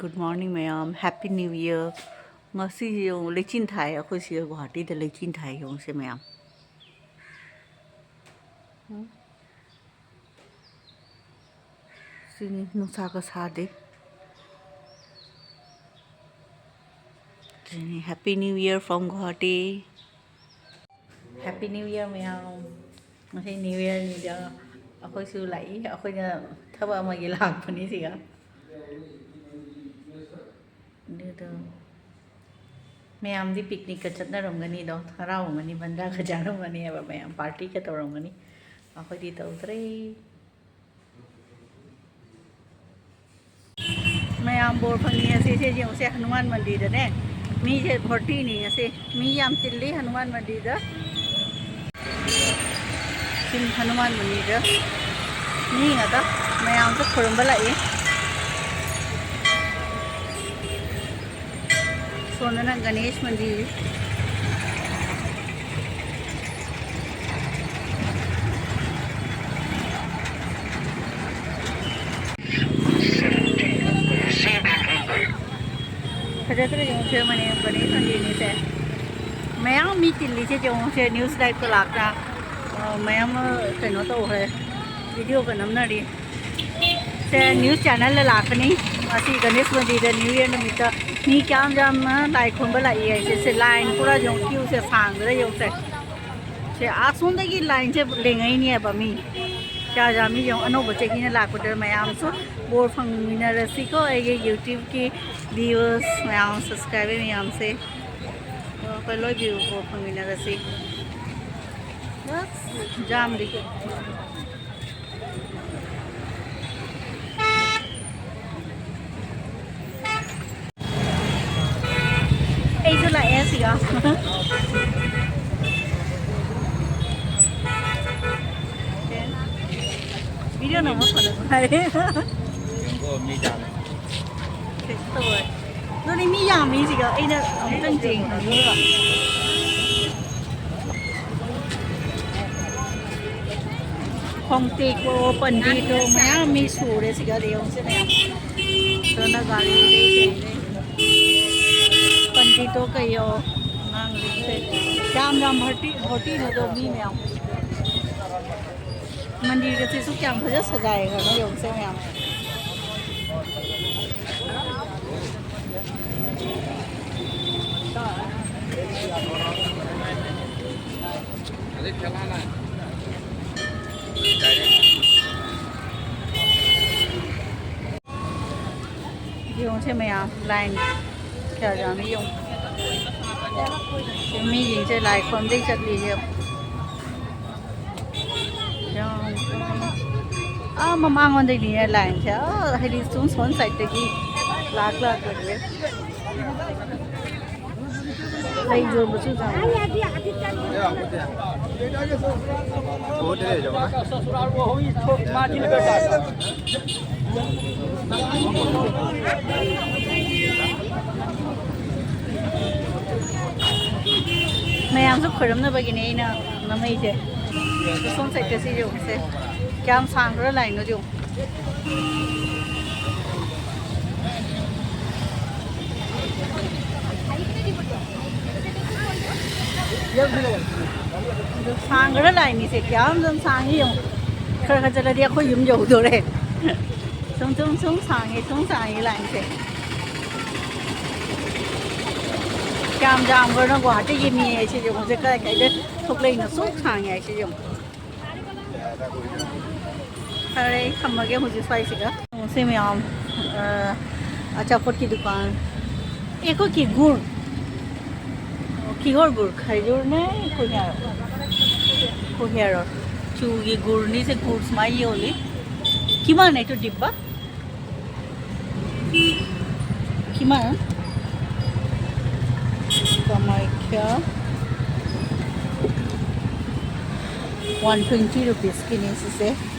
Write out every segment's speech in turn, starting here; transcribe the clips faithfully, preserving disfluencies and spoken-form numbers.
Good morning, ꯃꯌꯥꯝ꯫ Happy New Year꯫ ꯉꯁꯤꯁꯦ ꯌꯦꯡꯉꯨ, ꯂꯩꯆꯤꯟ ꯊꯥꯏ꯫ ꯑꯩꯈꯣꯏ ꯁꯤꯗ ꯒꯨꯍꯥꯇꯤꯗ ꯂꯩꯆꯤꯟ ꯊꯥꯏ, ꯌꯦꯡꯉꯨꯁꯦ, ꯃꯌꯥꯝ꯫ ꯎꯝ꯫ ꯁꯤꯅꯤ, ꯅꯨꯡꯁꯥꯒ ꯁꯥꯗꯦ꯫ ꯁꯤꯅꯤ, Happy New Year from Guwahati꯫ Happy New Year, ꯃꯌꯥꯝ꯫ ꯉꯁꯤ New Yearꯅꯤꯗ ꯑꯩꯈꯣꯏꯁꯨ ꯂꯥꯛꯏ꯫ ꯑꯩꯈꯣꯏꯅ ꯊꯕꯛ ꯑꯃꯒꯤ ꯂꯥꯛꯄꯅꯤ ꯁꯤꯒ꯫ ꯑꯗꯨꯗꯣ ꯃꯌꯥꯝꯗꯤ picnicꯀ ꯆꯠꯅꯔꯝꯒꯅꯤꯗꯣ, ꯍꯔꯥꯎꯔꯝꯒꯅꯤ, ꯕꯟꯗꯥꯒ ꯆꯥꯔꯝꯒꯅꯤ ꯍꯥꯏꯕ, ꯃꯌꯥꯝ partyꯒ ꯇꯧꯔꯝꯒꯅꯤ꯫ ꯑꯩꯈꯣꯏꯗꯤ ꯇꯧꯗ꯭ꯔꯦ꯫ ꯃꯌꯥꯝ ꯕꯣꯔ ꯐꯪꯉꯤ ꯉꯁꯤꯁꯦ, ꯌꯦꯡꯉꯨꯁꯦ, ꯍꯅꯨꯃꯥꯟ ꯃꯟꯗꯤꯔꯗꯅꯦ ꯃꯤꯁꯦ fortyꯅꯤ ꯉꯁꯤ꯫ ꯃꯤ ꯌꯥꯝ ꯇꯤꯜꯂꯤ ꯍꯅꯨꯃꯥꯟ ꯃꯟꯗꯤꯔꯗ꯫ ꯁꯤ ꯍꯅꯨꯃꯥꯟ ꯃꯟꯗꯤꯔꯗ ꯃꯤ ꯉꯥꯛꯇ, ꯃꯌꯥꯝꯁꯨ ꯈꯨꯔꯨꯝꯕ ꯂꯥꯛꯏ꯫ ꯁꯣꯝꯗꯅ ꯒꯅꯦꯁ ꯃꯟꯗꯤꯔ꯫ ꯐꯖꯗ꯭ꯔꯣ ꯌꯦꯡꯉꯨꯁꯦ, ꯃꯅꯤꯄꯨꯔ ꯒꯅꯦꯁ ꯃꯟꯗꯤꯔꯅꯤꯁꯦ꯫ ꯃꯌꯥꯝ ꯃꯤ ꯇꯤꯜꯂꯤꯁꯦ ꯌꯦꯡꯉꯨꯁꯦ, news liveꯀ ꯂꯥꯛꯇꯅ, ꯑ, ꯃꯌꯥꯝ ꯑꯃ ꯀꯩꯅꯣ ꯇꯧꯈ꯭ꯔꯦ, videoꯒ ꯅꯝꯅꯔꯤ꯫ ꯁꯦ news channelꯗ ꯂꯥꯛꯀꯅꯤ꯫ ꯉꯁꯤ ꯒꯅꯦꯁ ꯃꯟꯗꯤꯔꯗ New Year ꯅꯨꯃꯤꯠꯇ ꯃꯤ ꯀꯌꯥꯝ ꯌꯥꯝꯅ ꯂꯥꯏ ꯈꯨꯔꯨꯝꯕ ꯂꯥꯛꯏ ꯍꯥꯏꯁꯦ꯫ ꯁꯦ line ꯄꯨꯔꯥ ꯌꯦꯡꯉꯨ, queueꯁꯦ ꯁꯥꯡꯗ꯭ꯔꯥ ꯌꯦꯡꯉꯨꯁꯦ꯫ ꯁꯦ ꯑꯁꯣꯝꯗꯒꯤ lineꯁꯦ ꯂꯦꯡꯉꯛꯏꯅꯦꯕ ꯃꯤ꯫ ꯀꯌꯥ ꯌꯥꯝꯃꯤ ꯌꯦꯡꯉꯨ, ꯑꯅꯧꯕ ꯆꯍꯤꯅ ꯂꯥꯛꯄꯗ ꯃꯌꯥꯝꯁꯨ ꯕꯣꯔ ꯐꯪꯃꯤꯟꯅꯔꯁꯤꯀꯣ, ꯑꯩꯒꯤ YouTubeꯀꯤ viewers ꯃꯌꯥꯝ, subscriber ꯃꯌꯥꯝꯁꯦ꯫ ꯑꯩꯈꯣꯏ ꯂꯣꯏ ꯕꯣꯔ ꯐꯪꯃꯤꯟꯅꯔꯁꯤ꯫ ꯑꯁ, ꯖꯥꯝꯗꯤ꯫ ꯑꯩꯁꯨ ꯂꯥꯛꯑꯦ ꯑꯁꯤꯒ꯫ Video ꯅꯝꯕ ꯐꯅ ꯅꯨꯡꯉꯥꯏꯔꯦ꯫ ꯀꯩꯁꯨ ꯇꯧꯔꯣꯏ꯫ ꯑꯗꯨꯅꯤ ꯃꯤ ꯌꯥꯝꯃꯤ ꯁꯤꯒ, ꯑꯩꯅ ꯑꯃꯨꯛꯇꯪ ꯌꯦꯡꯉꯨꯔꯒ꯫ ꯈꯣꯡꯇꯦꯛꯄꯣ, ꯄꯟꯗꯤꯠꯇꯣ ꯃꯌꯥꯝ ꯃꯤ ꯁꯨꯔꯦ ꯁꯤꯒ, ꯌꯦꯡꯉꯨꯁꯦ ꯃꯌꯥꯝ꯫ ꯑꯗꯨꯅ ꯒꯥꯔꯤꯗꯩ ꯀꯩꯗꯩ꯫ ꯄꯟꯗꯤꯠꯇꯣ ꯀꯩꯌꯣ, ꯑꯉꯥꯡꯁꯤꯡꯁꯦ꯫ ꯌꯥꯝ ꯌꯥꯝ ꯚꯔꯇꯤ-, ꯚꯣꯔꯇꯤꯅꯣꯗꯣ ꯃꯤ ꯃꯌꯥꯝ꯫ ꯃꯟꯗꯤꯔꯒꯁꯤꯁꯨ ꯀꯌꯥꯝ ꯐꯖ ꯁꯖꯥꯏ ꯈꯪꯉꯣ, ꯌꯦꯡꯉꯨꯁꯦ ꯃꯌꯥꯝ꯫ ꯌꯦꯡꯉꯨꯁꯦ ꯃꯌꯥꯝ, ꯂꯥꯏꯟ ꯀꯌꯥ ꯌꯥꯝꯃꯤ ꯌꯦꯡꯉꯨ꯫ ꯃꯤꯁꯤꯡꯁꯦ ꯂꯥꯏ ꯈꯨꯔꯨꯝꯗꯩ ꯆꯠꯂꯤꯁꯦ ꯌꯦꯡꯉꯨ꯫ ꯌꯥꯝ, ꯑꯥ, ꯃꯃꯥꯡꯂꯣꯝꯗꯒꯤꯅꯦ ꯂꯥꯏꯟꯁꯦ, ꯑꯥ, ꯍꯥꯏꯗꯤ ꯁꯨꯝ ꯁꯣꯝ ꯁꯥꯏꯠꯇꯒꯤ ꯂꯥꯛ ꯂꯥꯛꯄꯁꯦ꯫ ꯂꯩ ꯌꯣꯟꯕꯁꯨ ꯌꯥꯝ꯫ ꯃꯌꯥꯝꯁꯨ ꯈꯣꯏꯔꯝꯅꯕꯒꯤꯅꯦ ꯑꯩꯅ ꯅꯝꯃꯛꯏꯁꯦ꯫ ꯁꯣꯝ ꯁꯥꯏꯠꯇ ꯁꯤ ꯌꯦꯡꯉꯨꯁꯦ꯫ ꯀꯌꯥꯝ ꯁꯥꯡꯈ꯭ꯔ ꯂꯥꯏꯅꯣ ꯌꯦꯡꯉꯨ꯫ ꯁꯥꯡꯈ꯭ꯔ ꯂꯥꯏꯅꯤꯁꯦ, ꯀꯌꯥꯝ ꯁꯨꯝ ꯁꯥꯡꯉꯤ ꯌꯦꯡꯉꯨ꯫ ꯈꯔ ꯈꯔ ꯆꯠꯂꯗꯤ ꯑꯩꯈꯣꯏ ꯌꯨꯝ ꯌꯧꯗꯣꯔꯦ꯫ ꯁꯨꯝ ꯁꯨꯝ ꯁꯨꯝ ꯁꯥꯡꯉꯦ, ꯁꯨꯝ ꯁꯥꯡꯉꯦ ꯂꯥꯏꯟꯁꯦ꯫ ꯀꯌꯥꯝ ꯌꯥꯝꯈ꯭ꯔꯅꯣ ꯒꯨꯋꯥꯍꯥꯇꯤꯒꯤ ꯃꯤ ꯍꯥꯏꯁꯦ ꯌꯦꯡꯉꯨꯁꯦ, ꯀꯥꯏ ꯀꯥꯏꯗ ꯊꯣꯛꯂꯛꯏꯅꯣ, ꯁꯨꯝ ꯁꯥꯡꯉꯦ ꯍꯥꯏꯁꯦ ꯌꯦꯡꯉꯨ꯫ ꯐꯔꯦ, ꯑꯩ ꯊꯝꯃꯒꯦ ꯍꯧꯖꯤꯛ ꯁ꯭ꯋꯥꯏꯁꯤꯗ꯫ ꯁꯤ ꯃꯌꯥꯝ, ꯑ, ꯑꯆꯥꯄꯣꯠꯀꯤ ꯗꯨꯀꯥꯟ꯫ ꯑꯦ, ꯑꯩꯈꯣꯏ ꯀꯤꯒꯨꯔ꯫ ꯑꯣ, ꯀꯤꯍꯣꯔ ꯒꯨꯔ, ꯈꯩꯖꯨꯔꯅꯦ, ꯀꯨꯍꯤꯌꯥꯔ꯫ ꯀꯨꯍꯤꯌꯥꯔ꯫ ꯆꯨꯒꯤ ꯒꯨꯔꯅꯤ, ꯁꯦ ꯒꯨꯔ ꯁꯨꯃꯥꯏꯅ ꯌꯣꯜꯂꯤ꯫ ꯀꯤꯃꯥꯟ ꯅꯦ ꯇꯨ ꯗꯤꯕꯥ? ꯀꯤꯃꯥꯟ? ꯀꯃꯥꯏ ꯀꯌꯥ? One twenty rupeesꯀꯤꯅꯦ ꯁꯤꯁꯦ,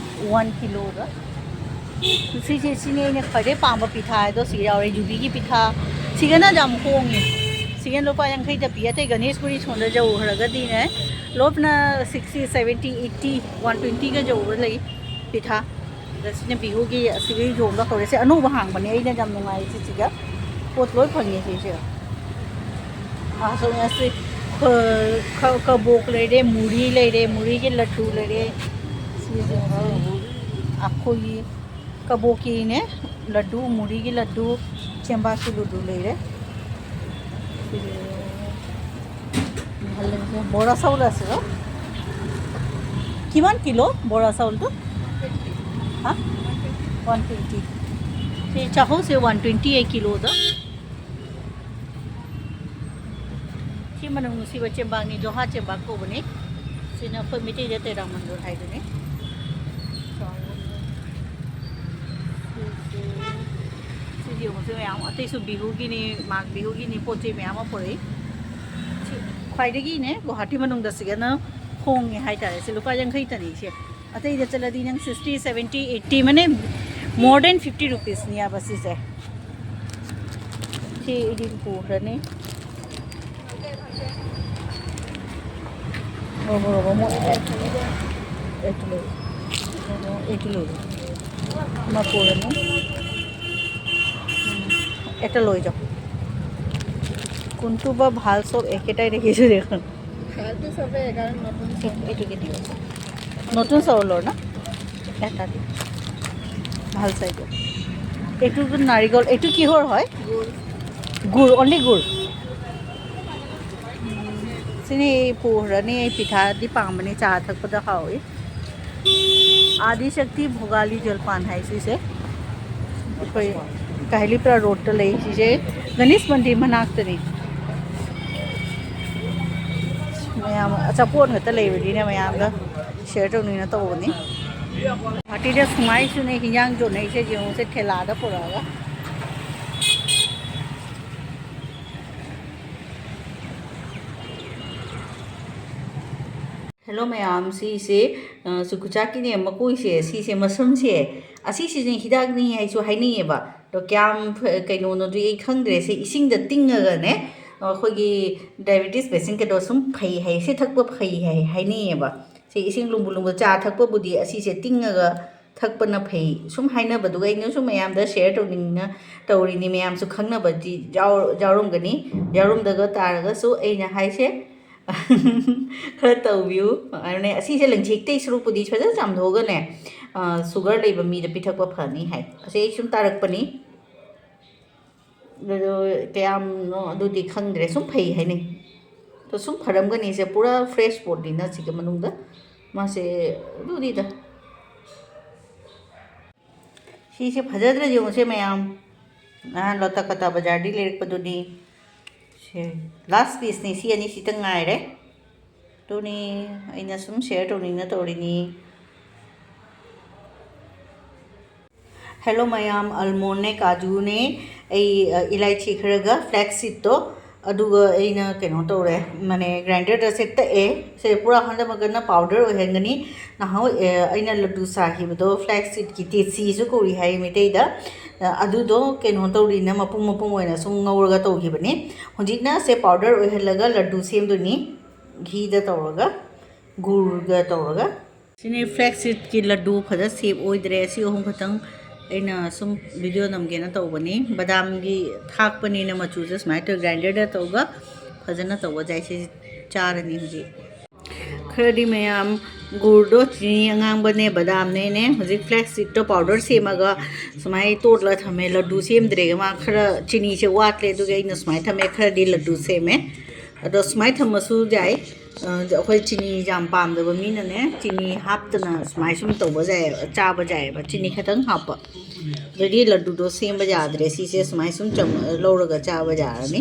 one kiloꯗ꯫ ꯁꯤꯁꯦ, ꯁꯤꯅꯦ ꯑꯩꯅ ꯈ꯭ꯋꯥꯏꯗꯩ ꯄꯥꯝꯕ ꯄꯤꯊꯥ ꯍꯥꯏꯗꯣ, ꯁꯤ ꯌꯥꯎꯔꯦ, ꯌꯨꯕꯤꯒꯤ ꯄꯤꯊꯥ꯫ ꯁꯤꯒꯅ ꯌꯥꯝ ꯍꯣꯡꯉꯦ꯫ ꯁꯤꯒꯅ ꯂꯨꯄꯥ ꯌꯥꯡꯈꯩꯗ ꯄꯤ꯫ ꯑꯇꯩ ꯒꯅꯦꯁꯄꯨꯔꯤ ꯁꯣꯝꯗ ꯌꯧꯈ꯭ꯔꯒꯗꯤꯅꯦ, ꯂꯣꯞꯅ sixty, seventy, eighty, one twentyꯒ ꯌꯧꯕ ꯂꯩ ꯄꯤꯊꯥ꯫ ꯁꯤꯅ ꯕꯤꯍꯨꯒꯤ ꯑꯁꯤꯒꯤ ꯌꯣꯟꯕ ꯍꯧꯔꯦ꯫ ꯁꯤ ꯑꯅꯧꯕ ꯍꯥꯡꯕꯅꯦ, ꯑꯩꯅ ꯌꯥꯝ ꯅꯨꯡꯉꯥꯏ ꯁꯤꯁꯤꯒ꯫ ꯄꯣꯠ ꯂꯣꯏ ꯐꯪꯉꯦ ꯁꯤꯁꯦ꯫ ꯑꯁꯣꯝ ꯑꯁꯤ ꯈ-, ꯈ-, ꯀꯕꯣꯛ ꯂꯩꯔꯦ, ꯃꯨꯔꯤ ꯂꯩꯔꯦ, ꯃꯨꯔꯤꯒꯤ ꯂꯗꯨ ꯂꯩꯔꯦ꯫ ꯁꯤꯁꯦ ꯑꯩꯈꯣꯏꯒꯤ ꯀꯕꯣꯛꯀꯤꯅꯦ, ꯂꯗꯨ, ꯃꯨꯔꯤꯒꯤ ꯂꯗꯨ, ꯆꯦꯡꯕꯥꯛꯀꯤ ꯂꯗꯨ ꯂꯩꯔꯦ꯫ ꯁꯤꯁꯦ ꯕꯣꯔꯥ ꯆꯥꯎꯜ আছে ন? কিমান কিলো বৰা চাউলটো? ꯍꯥ? One twenty. ꯁꯤ ꯆꯥꯍꯧꯁꯦ ꯋꯥꯟ ꯇ꯭ꯋꯦꯟꯇꯤ ꯑꯩ ꯀꯤꯂꯣꯗ꯫ ꯁꯤ ꯃꯅꯝ ꯅꯨꯡꯁꯤꯕ ꯆꯦꯡꯕꯥꯛꯅꯤ, ꯖꯣꯍꯥ ꯆꯦꯡꯕꯥꯛ ꯀꯧꯕꯅꯤ꯫ ꯁꯤꯅ ꯑꯩꯈꯣꯏ ꯃꯩꯇꯩꯗ ꯇꯦꯔꯥ ꯃꯟꯗꯣꯔ ꯍꯥꯏꯗꯨꯅꯤ꯫ ꯁꯤꯁꯦ, ꯁꯤꯁꯦ ꯌꯦꯡꯉꯨꯁꯦ ꯃꯌꯥꯝ, ꯑꯇꯩꯁꯨ ꯕꯤꯍꯨꯒꯤꯅꯤ, ꯃꯥꯒ ꯕꯤꯍꯨꯒꯤꯅꯤ, ꯄꯣꯠ ꯆꯩ ꯃꯌꯥꯝ ꯑꯃ ꯄꯨꯔꯛꯏ꯫ ꯁꯤ ꯈ꯭ꯋꯥꯏꯗꯒꯤꯅꯦ ꯒꯨꯋꯥꯍꯥꯇꯤ ꯃꯅꯨꯡꯗ ꯁꯤꯒꯅ ꯍꯣꯡꯉꯦ ꯍꯥꯏꯇꯥꯔꯦ꯫ ꯁꯤ ꯂꯨꯄꯥ ꯌꯥꯡꯈꯩꯇꯅꯤ ꯁꯦ꯫ ꯑꯇꯩꯗ ꯆꯠꯂꯗꯤ ꯅꯪ ꯁꯤꯛꯁꯇꯤ, ꯁꯚꯦꯟꯇꯤ, ꯑꯩꯠꯇꯤ ꯃꯅꯦ, more than fifty rupeesꯅꯤ ꯍꯥꯏꯕ ꯁꯤꯁꯦ꯫ ꯁꯤ ꯑꯩꯗꯤ ꯄꯨꯈ꯭ꯔꯅꯤ꯫ ৰ'ব, ৰ'ব, মই এইটো লৈ, এইটো লৈ, এইটো লৈ যাওঁ। মই পুৰণি, উম, এটা লৈ যাওঁ। কোনটো বা ভাল, চব একেটাই দেখিছোঁ দেখোন। ভালটো চবেই, কাৰণ নতুন চাউল। এইটোকে দিয়ক। নতুন চাউলৰ ন? এটা দিয়ক। ভাল চাই দিয়ক। এইটো নাৰিকল, এইটো কিহৰ হয়? গুৰ। গুৰ, অনলি গুৰ। ꯁꯤꯅꯤ ꯑꯩ ꯄꯨꯈ꯭ꯔꯅꯤ, ꯑꯩ ꯄꯤꯊꯥꯗꯤ ꯄꯥꯝꯕꯅꯤ, ꯆꯥ ꯊꯛꯄꯗ ꯍꯥꯎꯏ꯫ ꯑꯥꯗꯤ ꯁꯛꯇꯤ ꯚꯣꯒꯥꯂꯤ ꯖꯜꯄꯥꯟ ꯍꯥꯏ ꯁꯤꯁꯦ꯫ ꯑꯩꯈꯣꯏ ꯀꯥꯍꯤꯂꯤꯄ꯭ꯔꯥ ꯔꯣꯗꯇ ꯂꯩ ꯁꯤꯁꯦ꯫ ꯒꯅꯦꯁ ꯃꯟꯗꯤꯔ ꯃꯅꯥꯛꯇꯅꯤ꯫ ꯃꯌꯥꯝ ꯑꯆꯥꯄꯣꯠ ꯉꯥꯛꯇ ꯂꯩꯕꯅꯤꯅ ꯃꯌꯥꯝꯗ ꯁꯤꯌꯔ ꯇꯧꯅꯤꯡꯅ ꯇꯧꯕꯅꯤ꯫ ꯒꯨꯋꯥꯍꯥꯇꯤꯗ ꯁꯨꯃꯥꯏꯁꯨꯅꯦ ꯍꯤꯟꯖꯥꯡ ꯌꯣꯟꯅꯩꯁꯦ, ꯌꯦꯡꯉꯨꯁꯦ, ꯊꯦꯂꯥꯗ ꯄꯨꯔꯛꯑꯒ꯫ ꯍꯦꯜꯂꯣ ꯃꯌꯥꯝ, ꯁꯤꯁꯦ, ꯑ, ꯆꯨꯀꯨꯆꯥꯛꯀꯤꯅꯦ, ꯃꯀꯣꯏꯁꯦ, ꯁꯤꯁꯦ, ꯃꯁꯝꯁꯦ, ꯑꯁꯤꯁꯤꯅꯦ ꯍꯤꯗꯥꯛꯅꯤ ꯍꯥꯏꯁꯨ ꯍꯥꯏꯅꯩꯌꯦꯕ꯫ ꯑꯗꯣ ꯀꯌꯥꯝ ꯐ-, ꯀꯩꯅꯣꯅꯣꯗꯤ ꯑꯩ ꯈꯪꯗ꯭ꯔꯦ꯫ ꯁꯤ ꯏꯁꯤꯡꯗ ꯇꯤꯡꯉꯒꯅꯦ, ꯑꯩꯈꯣꯏꯒꯤ diabetes patientꯀꯗꯣ ꯁꯨꯝ ꯐꯩ ꯍꯥꯏ, ꯁꯤ ꯊꯛꯄ ꯐꯩ ꯍꯥꯏ, ꯍꯥꯏꯅꯩꯌꯦꯕ꯫ ꯁꯤ ꯏꯁꯤꯡ ꯂꯨꯝꯕꯨ ꯂꯨꯝꯕꯨ, ꯆꯥ ꯊꯛꯄꯕꯨꯗꯤ ꯑꯁꯤꯁꯦ ꯇꯤꯡꯉꯒ ꯊꯛꯄꯅ ꯐꯩ ꯁꯨꯝ ꯍꯥꯏꯅꯕꯗꯨꯒ ꯑꯩꯅꯁꯨ ꯃꯌꯥꯝꯗ ꯁꯤꯌꯔ ꯇꯧꯅꯤꯡꯅ ꯇꯧꯔꯤꯅꯤ꯫ ꯃꯌꯥꯝꯁꯨ ꯈꯪꯅꯕꯗꯤ ꯌꯥꯎ-, ꯌꯥꯎꯔꯝꯒꯅꯤ꯫ ꯌꯥꯎꯔꯝꯗꯕ ꯇꯥꯔꯒꯁꯨ ꯑꯩꯅ ꯍꯥꯏꯁꯦ ꯈꯔ ꯇꯧꯕꯤꯌꯨ꯫ ꯑꯗꯨꯅꯦ ꯑꯁꯤꯁꯦ ꯂꯪꯁꯦꯛꯇꯩ ꯁꯔꯨꯛꯄꯨꯗꯤ ꯐꯖꯅ ꯆꯥꯝꯊꯣꯛꯑꯒꯅꯦ, ꯑ, ꯁꯨꯒꯔ ꯂꯩꯕ ꯃꯤꯗ ꯄꯤꯊꯛꯄ ꯐꯅꯤ ꯍꯥꯏ꯫ ꯑꯁꯤ ꯑꯩ ꯁꯨꯝ ꯇꯥꯔꯛꯄꯅꯤ꯫ ꯑꯗꯣ ꯀꯌꯥꯝꯅꯣ ꯑꯗꯨꯗꯤ ꯈꯪꯗ꯭ꯔꯦ꯫ ꯁꯨꯝ ꯐꯩ ꯍꯥꯏꯅꯩ꯫ ꯑꯗꯣ ꯁꯨꯝ ꯐꯔꯝꯒꯅꯤꯁꯦ꯫ ꯄꯨꯔꯥ ꯐ꯭ꯔꯦꯁ ꯄꯣꯠꯅꯤꯅ ꯁꯤꯒꯤ ꯃꯅꯨꯡꯗ ꯃꯥꯁꯦ ꯑꯗꯨꯅꯤꯗ꯫ ꯁꯤꯁꯦ ꯐꯖꯗ꯭ꯔꯥ ꯌꯦꯡꯉꯨꯁꯦ ꯃꯌꯥꯝ꯫ ꯅꯍꯥꯟ ꯂꯣꯇꯥ ꯀꯇꯥ ꯕꯖꯥꯔꯗꯒꯤ ꯂꯩꯔꯛꯄꯗꯨꯅꯤ꯫ ꯁꯦ, ꯂꯥꯁ ꯄꯤꯁꯅꯤ꯫ ꯁꯤ ꯑꯅꯤꯁꯤꯇꯪ ꯉꯥꯏꯔꯦ꯫ ꯑꯗꯨꯅꯤ ꯑꯩꯅ ꯁꯨꯝ ꯁꯤꯌꯔ ꯇꯧꯅꯤꯡꯅ ꯇꯧꯔꯤꯅꯤ꯫ ꯍꯦꯜꯂꯣ ꯃꯌꯥꯝ, ꯑꯜꯃꯣꯟꯅꯦ, ꯀꯥꯖꯨꯅꯦ, ꯑꯩ, ꯑ, ꯏꯂꯥꯏꯆꯤ ꯈꯔꯒ ꯐ꯭ꯂꯦꯛꯁ ꯁꯤꯠꯇꯣ, ꯑꯗꯨꯒ ꯑꯩꯅ ꯀꯩꯅꯣ ꯇꯧꯔꯦ, ꯃꯥꯅꯦ, ꯒ꯭ꯔꯥꯏꯟꯗꯔꯗ ꯁꯦ ꯇꯛꯑꯦ꯫ ꯁꯦ ꯄꯨꯔꯥ ꯍꯟꯗꯛꯃꯛꯀꯅ ꯄꯥꯎꯗꯔ ꯑꯣꯏꯍꯟꯒꯅꯤ꯫ ꯅꯍꯥꯟꯋꯥꯏ, ꯑ, ꯑꯩꯅ ꯂꯗꯨ ꯁꯥꯈꯤꯕꯗꯣ ꯐ꯭ꯂꯦꯛꯁ ꯁꯤꯠꯀꯤ ꯇꯦꯠꯁꯤꯁꯨ ꯀꯧꯏ ꯍꯥꯏ ꯃꯩꯇꯩꯗ꯫ ꯑ, ꯑꯗꯨꯗꯣ ꯀꯩꯅꯣ ꯇꯧꯔꯤꯅ ꯃꯄꯨꯝ ꯃꯄꯨꯝ ꯑꯣꯏꯅ ꯁꯨꯝ ꯉꯧꯔꯒ ꯇꯧꯈꯤꯕꯅꯤ꯫ ꯍꯧꯖꯤꯛꯅ ꯁꯦ ꯄꯥꯎꯗꯔ ꯑꯣꯏꯍꯜꯂꯒ ꯂꯗꯨ ꯁꯦꯝꯗꯣꯏꯅꯤ꯫ ꯘꯤꯗ ꯇꯧꯔꯒ, ꯒꯨꯔꯒ ꯇꯧꯔꯒ꯫ ꯁꯤꯅꯤ ꯐ꯭ꯂꯦꯛꯁ ꯁꯤꯠꯀꯤ ꯂꯗꯨ ꯐꯖ ꯁꯦꯞ ꯑꯣꯏꯗ꯭ꯔꯦ꯫ ꯑꯁꯤ ꯑꯍꯨꯝ ꯈꯛꯇꯪ ꯑꯩꯅ ꯁꯨꯝ ꯚꯤꯗꯤꯑꯣ ꯅꯝꯒꯦꯅ ꯇꯧꯕꯅꯤ꯫ ꯕꯗꯥꯝꯒꯤ ꯊꯥꯛꯄꯅꯤꯅ ꯃꯆꯨꯁꯦ ꯁꯨꯃꯥꯏꯅ ꯇꯧꯔꯒ ꯒ꯭ꯔꯥꯏꯟꯗꯔꯗ ꯇꯧꯔꯒ ꯐꯖꯅ ꯇꯧꯕ ꯌꯥꯏ꯫ ꯁꯤ ꯆꯥꯔꯅꯤ ꯍꯧꯖꯤꯛ꯫ ꯈꯔꯗꯤ ꯃꯌꯥꯝ ꯒꯨꯔꯗꯣ ꯆꯤꯅꯤ ꯑꯉꯥꯡꯕꯅꯦ, ꯕꯗꯥꯝꯅꯦꯅꯦ ꯍꯧꯖꯤꯛ ꯐ꯭ꯂꯦꯛꯁ ꯁꯤꯠꯇꯣ ꯄꯥꯎꯗꯔ ꯁꯦꯝꯃꯒ ꯁꯨꯃꯥꯏꯅ ꯇꯣꯠꯂ ꯊꯝꯃꯦ꯫ ꯂꯗꯨ ꯁꯦꯝꯗ꯭ꯔꯦ, ꯃꯥ ꯈꯔ ꯆꯤꯅꯤꯁꯦ ꯋꯥꯠꯂꯦ, ꯑꯗꯨꯒꯤ ꯑꯩꯅ ꯁꯨꯃꯥꯏꯅ ꯊꯝꯃꯦ꯫ ꯈꯔꯗꯤ ꯂꯗꯨ ꯁꯦꯝꯃꯦ꯫ ꯑꯗꯣ ꯁꯨꯃꯥꯏꯅ ꯊꯝꯃꯁꯨ ꯌꯥꯏ꯫ ꯑ, ꯑꯩꯈꯣꯏ ꯆꯤꯅꯤ ꯌꯥꯝ ꯄꯥꯝꯗꯕ ꯃꯤꯅꯅꯦ, ꯆꯤꯅꯤ ꯍꯥꯞꯇꯅ ꯁꯨꯃꯥꯏ ꯁꯨꯝ ꯇꯧꯕ ꯌꯥꯏ, ꯆꯥꯕ ꯌꯥꯏꯑꯕ꯫ ꯆꯤꯅꯤ ꯈꯤꯇꯪ ꯍꯥꯞꯄ꯫ ꯑꯗꯩꯗꯤ ꯂꯗꯨꯗꯣ ꯁꯦꯝꯕ ꯌꯥꯗ꯭ꯔꯦ꯫ ꯁꯤꯁꯦ ꯁꯨꯃꯥꯏ ꯁꯨꯝ ꯆꯝ-, ꯂꯧꯔꯒ ꯆꯥꯕ ꯌꯥꯔꯅꯤ꯫